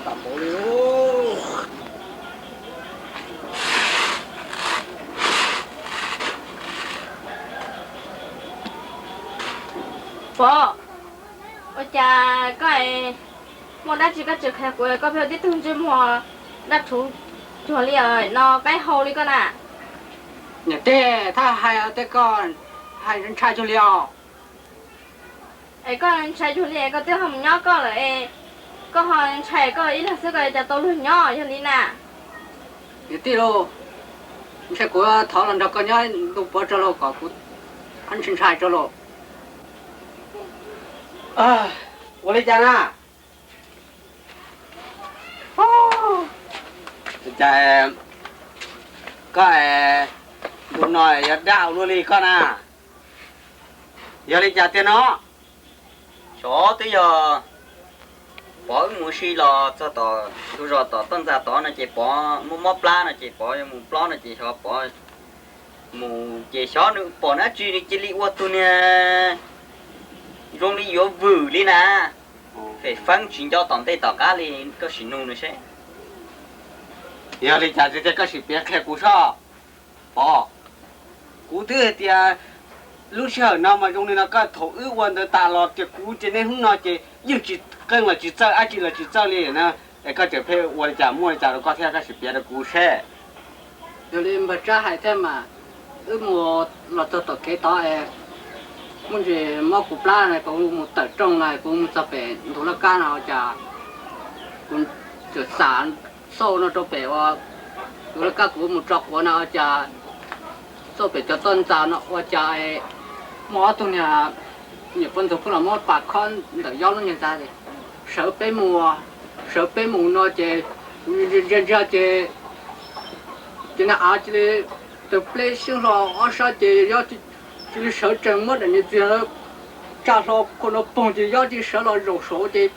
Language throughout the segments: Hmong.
Tam npaum li lauj. Pov, ua cas koj muaj dab tsi koj tsis qhia kuv, koj pheej ua tib tug ntsej muag daj rhuv cuag li no, qaib hau li koj na? Niam tij, thaj hais tej koj hais ntshai cuag li os. Es koj ntshai cuag li es koj twb ho mus nyob koj lawm es koj ho ntshai koj ib leeg xwb, koj cas tau luag nyob yog li na? Niam tij lauj, ntshai kuv thov los nrog koj nyob ntu puav tso lauj, kom kuv ntshai ntshai tso lauj. Ua li cas na? Cas koj ntu no yog daj luaj li koj na? Yog li cas tiag no? Xyov twb yog Pov wb mus si los txog tom tus zos tom toj ntxa tod no ces Pov muaj mob plab no ces Pov yuav mus plob no ces xyov Pov mus ces xyov nws pom dab tsi nws cia li ua tus niag zoo li yuav vwm li na. Fem feeb tsis nco tom ntej tom qab li, koj sim nug nws seb. Yog li cas tiag tiag koj sim piav qhia kuv soj. Pov, kuv twb hais tias lub sij hawm no mas zoo li no koj thaum wb ua ntawd tas los tias kuv ces niaj hnub no ces yeej tsis qeej los tsis txawj dab tsi los tsis txawj li na. Es koj tseem pheej ua li cas muaj li cas rau koj thiab koj sim piav rau kuv seb. Yog li npawg Tsab hais thiab mas, wb mus los txog tom kev tod es muaj ntsis mob kuv plab na, kuv mus tawm rooj na, kuv mus txog pem ntug laj kab no ua cas kuv txawm xam xauj no rau pem ua ntug laj kab kuv mus tso quav na ua cas xauj pem cov toj ntxa no ua cas muaj ob tug niag nyuam poj ntxoog pheej los muab pas khob ntawm Yob lub niag ntxa, sawv peb mus, sawv peb mus no ces kuv ntsia ntsia ces ces niag av cia li tawg pleb xyoob hlo ob sab ces Yob cia li sawv tsees muab daim niag txiag tsa hlo khau no poog ces Yob cia li sawv los zaum saud ces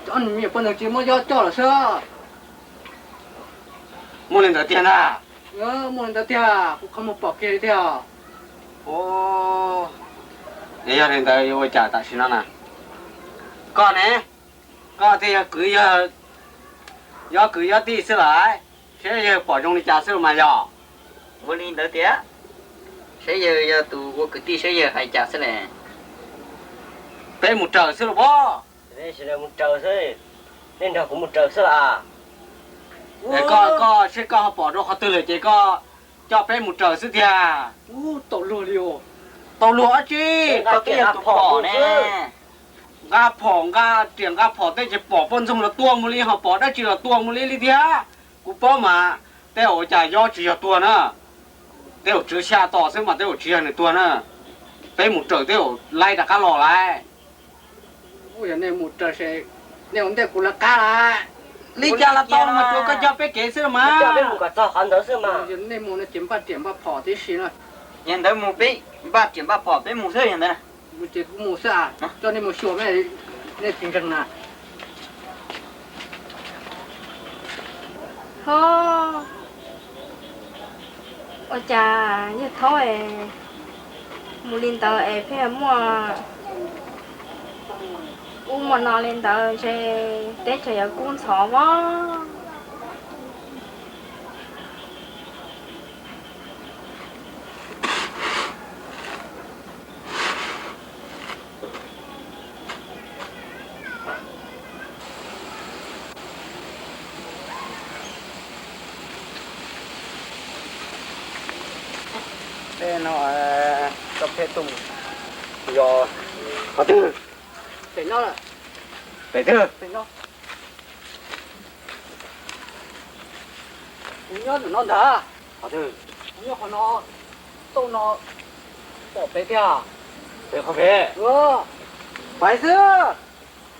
ob niag me nyuam poj ntxoog cia li muab Yob coj lawm xwb. Muaj li ntawd tiag na? Muaj li ntawd tiag, kuv qhov muag pom kiag li tiag. Es yog li ntawd yuav ua cas tam sim no na? Koj ne, koj thiaj yog kwv, yog kwv Yob tij xwb lawm, seb yawg pom zoo li cas xwb los mas yog. Ua li ntawd tiag, seb yawg yog tus ua kwv tij seb yawg hais cas xwb ne. Peb mus raws xwb los pob. Mus raws xwb, nej nrog kuv mus raws xwb las. Koj, koj seb koj ho pom rau qhov twg lawm ces koj coj peb mus raws xwb tiag. Tau luag li, tau luag dab tsi, koj twb yog tus pom ne. Nqa phom nqa riam nqa phom tej ces pom poj ntxoog los tua mus li, ho pom dab tsi los tua mus li li tiag. Kuv paub mas, tej zaum cas Yob tsis yog tuag na. Tej zaum tswv xya tos xwb mas tej zaum tsis yog nws tuag na. Peb mus raws tej zaum laib rov qab los lawm. Nej mus raws, nej ua ntej kuv lawv qab lawm. Li cas los tau mas tsuav koj coj peb kev xwb los mas. Nej mus kom txog qhov ntawd xwb mas. Nej mus no ces npaj riam npaj phom tib si na. Yog ntawd mus peb npaj riam npaj phom peb mus xwb yog ntawd. Ces kuv mus xwb, coj nej mus xyuas, nej tsis ntseeg na. Ho, ua cas yawg thaub es mus li ntawd es pheej muaj ub muaj no li ntawd, ntshe teb chaws yuav kub ntxhov vab. Tej no, toj peb tuaj yog qhov twg? Pem no, pem twg? Kuv nyob ntawm no ntag. Qhov twg? Kuv nyob qhov no, tauj no, pom pem tiag. Pem qhov pem? Pais xwb.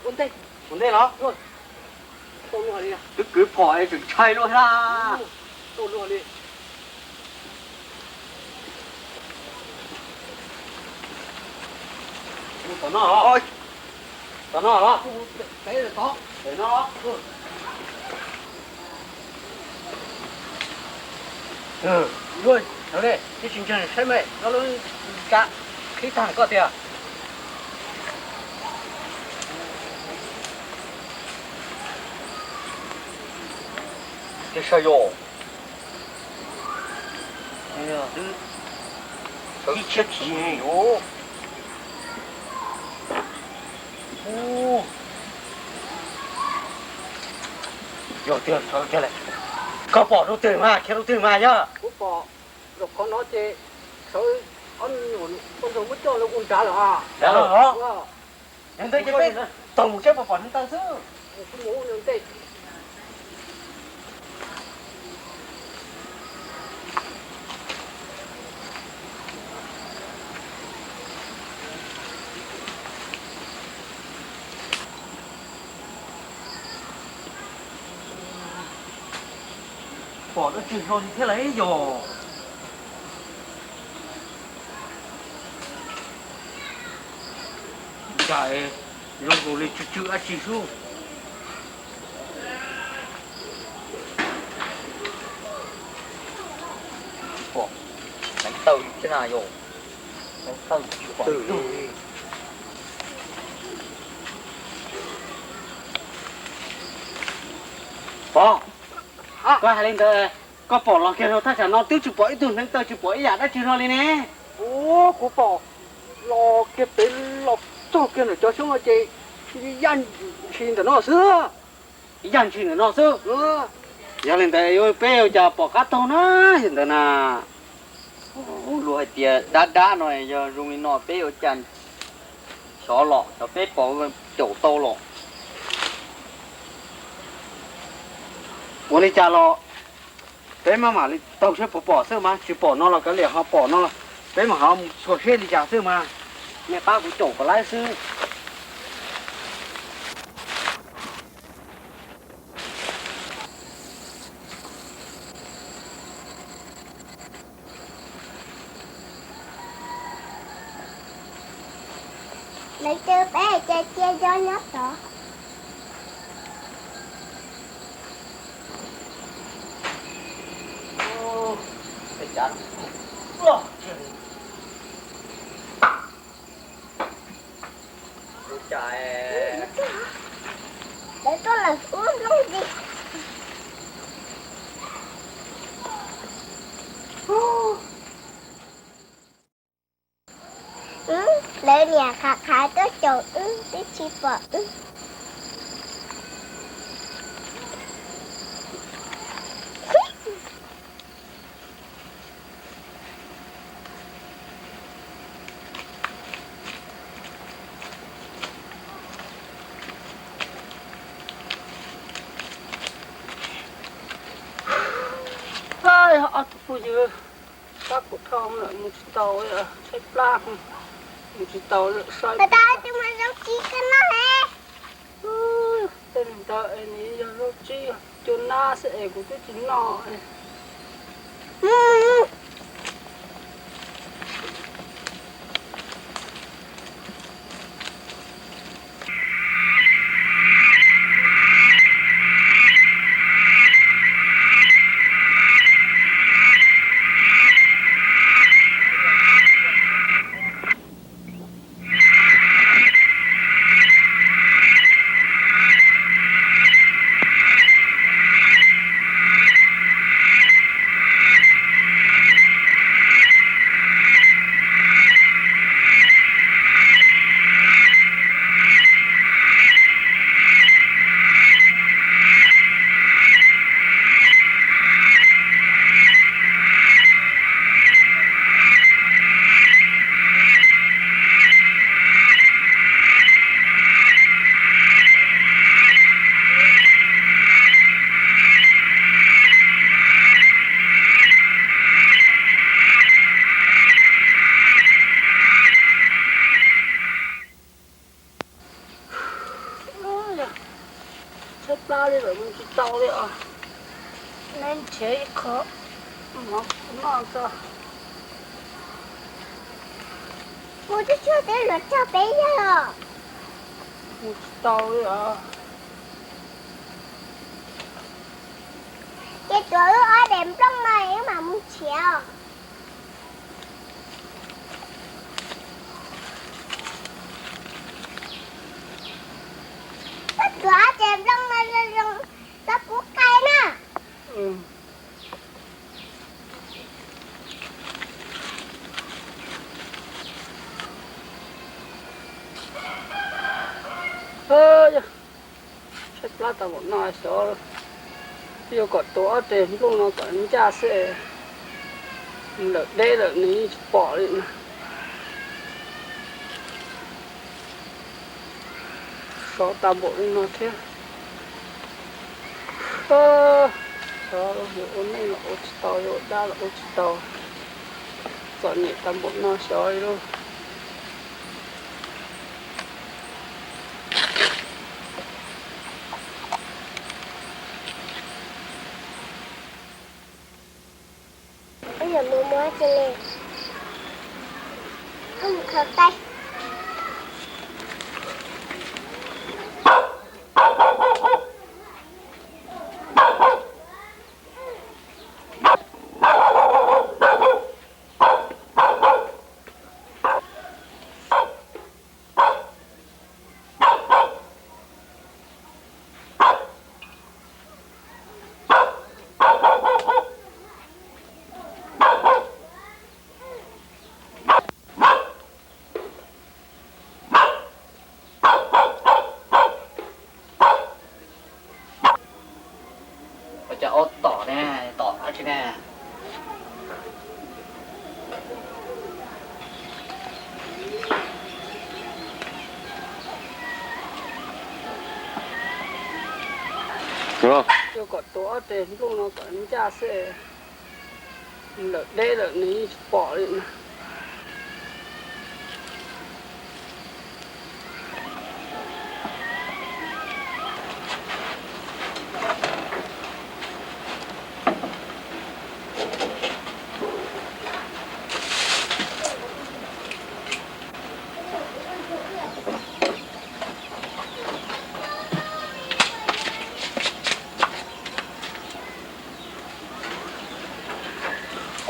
Ua ntej, ua ntej los. Twb kwv phom es tseem ntshai luaj thiab. Tom no, tom no los. Tib tsis ntseeg saib mas no lub tsa qhib tag koj tiag. Tiag sav yog, ib txhiab tsis yuav. Yog tiag, koj pom rau twg mas, qhia rau twg mas yog. Kuv pom, zaum qhov no ces sawv ob me nyuam ua ntsuag muab coj lawv ua nrad lawm a. Yog ntawd ces peb taug mus seb puas pom hneev taw xwb. Pom dab tsi hlo li thiab lauj yog. Cas zoo nkaus li tsw tsw dab tsi xwb. Tsis pom hneev taw li thiab na yog. Hneev taw tsis pom li. Pom, koj hais li ntawd, koj pom los kiag rau thaj tsam no twb tsis pom ib tug hneev taw tsis pom ib yam dab tsi hlo li ne. Ua kuv pom los kiag pem los txog kiag ntawm cov xyoob no ces yaj ntshis ntawm no xwb. Yaj ntshis ntawm no xwb. Yog li ntawd peb yuav cas pom qab taug na yog ntawd na. Luag hais tias dab dab no yog zoo li no peb yuav cas xyov los xyov peb pom caum tau los. Ua li cas los peb maj mam li taug seb puas pom xwb mas, tsis pom no los kav liam, ho pom no los peb mam ho mus xyuas seb li cas xwb mas. Nej pab kuv caum kom laib xwb. Lawv caw peb ces cia nyob nyob tod. Lawv tuaj lawm ub nplooj ntsis. Wb, lawv niam qhav qhav tuaj caum wb twb tsis pom wb. Ob tug phooj ywg, pab kuv dhau lawm, mus tsis tau, tshaib plab, mus tsis tau lawm, saib. Tej ntawd es nws yog zaub tsib, cua nab xwb es kuv twb tsis noj. Tshaib plab li lawm mus tsis tau li os. Neb nrhiav ib qho mov kuv noj tso. Mus twb tsuag twb luag txog peb yawg os. Mus tsis tau li os. Ces tuav wb ob daim nplooj no wb mam mus nrhiav os. Koj tuav ob daim nplooj no zoo zoo, txhob pub qaib na. Tshaib plab tau npaum no xyov, yuav kom tuav ob teg nplooj no kom ncaj xwb, lawm deb lawm nws yeej tsis pom li na. Sov tau npaum li no thiab. Xyov yuav ua neej los ua tsis tau, yuav ua dab los ua tsis tau, txom nyem tau npaum no xyov li lauj. Mus muab cia li, mus khaws taib. Ua cas ob tom ne, tom dab tsi ne? Yuav kom tuav ob teg nplooj no kom ncaj xwb, lawm deb lawm nws yeej tsis pom li na.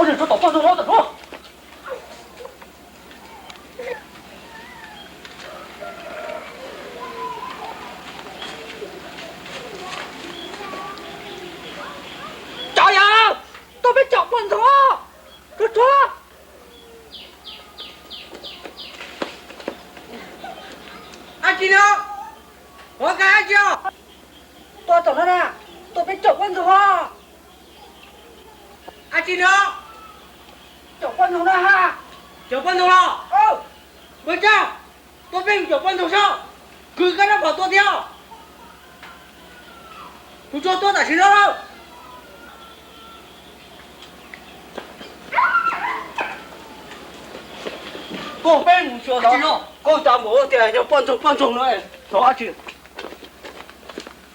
Ua li rau tom poj ntxoog no tam no. Cov yawg, tuaj peb caum poj ntxoog, tsuag tsuag. Dab tsi no? Qhov kab dab tsi os? Tuaj tom no na, tuaj peb caum poj ntxoog os. Dab tsi no? Caum poj ntxoog na ha. Caum poj ntxoog los? Npawg Tsab, tuaj peb caum poj ntxoog saib, kwv kab rab phom tua tiag. Kuv tsuas tuaj tam sim no lawm. Koj peb mus xyuas tod, koj tas npaum tias yog poj ntxoog poj ntxoog no, xyov dab tsi.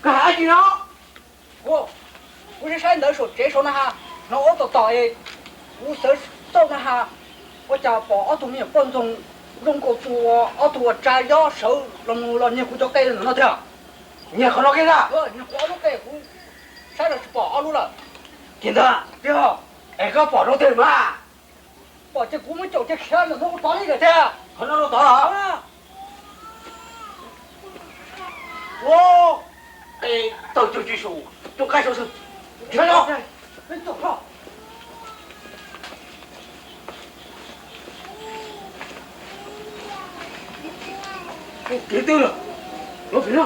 Koj hais dab tsi no? Kuv, kuv saib saib ntawd saum tsev saud na ha, hnov ua tom tom es kuv sawv xauj na ha, ua cas pom ob tug me nyuam poj ntxoog zoo nkaus tus ob tug uas tsa yob sawv los mus los nyiag kuv cov qe no tiag. Nyiag qhov no qe na? Nyiag kuv ob lub qe, kuv saib los tsis pom ob lub lawm. Ces ntag, tiag, es koj pom rau twg mas? Pom ces kuv muab caum ces khiav ntawm no ua tod li lawm tiag. Qhov no rau tod los? Ua, qe tawg cuag tsis su, coob qab saud xwb. Khiav los. Kev twg lawm? Los pem no.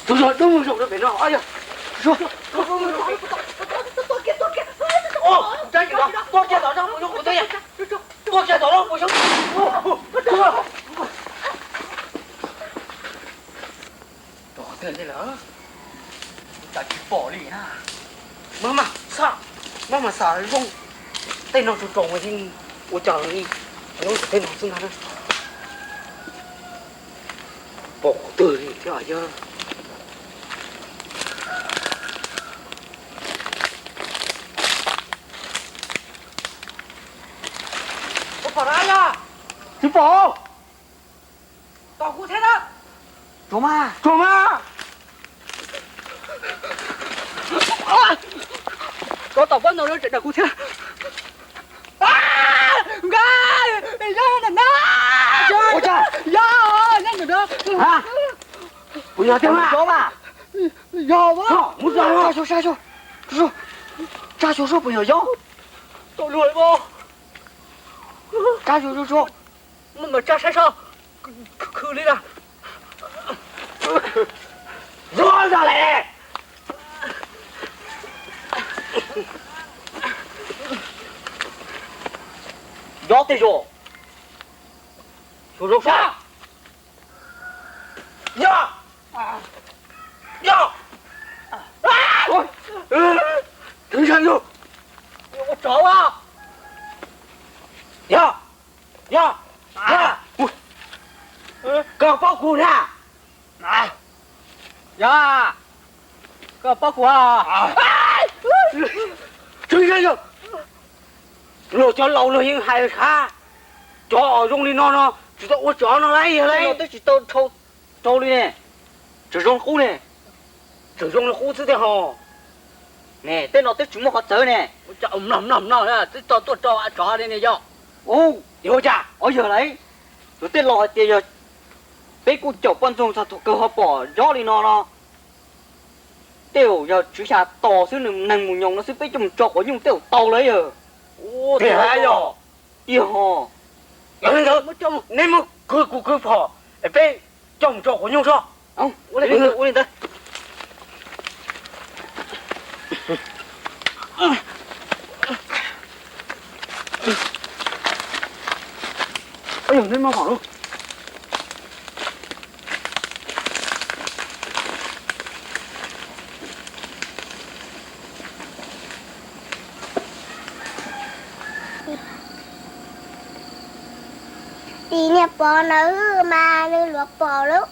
Tus zog dub mus zaum rau pem no, yog. Tuaj kiag tom no, mus xyuas kuv twb yog. Tuaj kiag tom no, mus xyuas. Rov qhov twg lawm? Cas tsis pom li na. Maj mam xam, maj mam xam zoo. Tej no tsoos tsoos mas yeej ua cas li, lub tej no xwb ntag na. Pom kuv twg li thiab yog? Tsis pom. Tos kuv thiab na. Tsuag mas, tsuag mas. Koj tom pob ntoo no tseem dag kuv thiab. Nkauj, yog na. Ua cas? Yog, yog na. Puas yog tiag mas? Yog mas. Mus tsa xyuas, tsa xyuas, tsa xyuas seb puas yog yob. Tau luag li mas. Tsa xyuas, tsa xyuas. Mas tsa saib seb. Khwv li na. Yob zaj le. Yob tej zaum. Xyuas zoo sab. Yog, yog. Ua tsov a. Yog, yog, yog. Koj paub kuv na. Yog, koj paub kuv. Tseeb, yog. Luag cov laus luag yeej hais hab, cov zoo li no no tsis tau ua tsov no lauj, yog lauj. Twb tsis tau dhau li ne, tseem zoo li qub ne. Tseem zoo li qub xwb tiag ho. Ne, tej no twb tsis muaj qhov txawv ne. Mloog mloog mloog, twb tau tuaj rau tsov li ne yog. Ua cas? Yog lauj, luag tej laus hais tias yog peb kuj caum poj ntxoog txog thaum kawg ho pom yob li no no. Tej zaum yog tswv xya tos xwb, nws neeg mus nyoos no xwb peb coj mus tso quav nyuj tej zaum tau lawm yog. Tiag ho. Yog li ntawd neb muab khwv kuv khwv phom es peb coj mus tso quav nyuj tso. Ua li ntawd. Neb muab phom lauj. Tim niag pog ntawd mas nws luav pom lawm.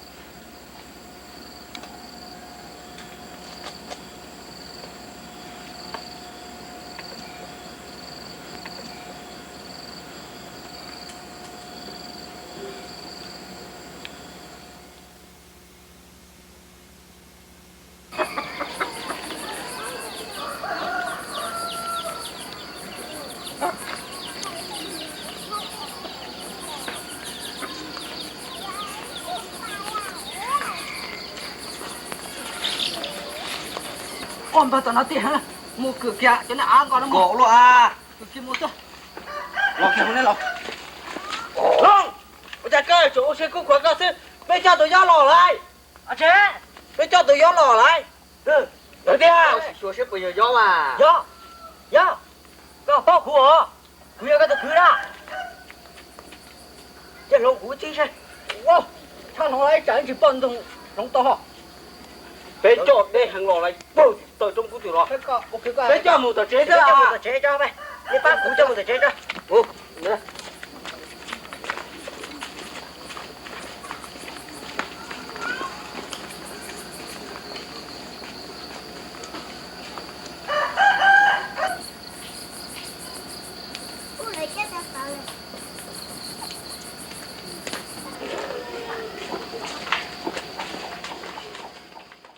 Koj npawg tom no tiag, mus kwm kiag cov niag av nkaus no mus. Kwm kiag mus xwb. Los kiag mus ne los. Ua cas koj tsuas ua siab kub khuav koj xwb? Peb coj tus yob los lawm. Peb coj tus yob los lawm. Ntawd tiag. Xyuas seb puas yog yob mas. Yob, yob, koj paub kuv os. Kuv yog koj tus kwv na. Cia hloov kuv txib seb. Tshaj hloov los ib tsam ib ntsis poj ntxoog hloov tau ho. Peb coj deb heev los lawm, pawg taw roob kub twm los. Peb coj mus tom tsev xwb. Peb coj mus tom tsev tso, nej pab kuv coj mus tom tsev tso.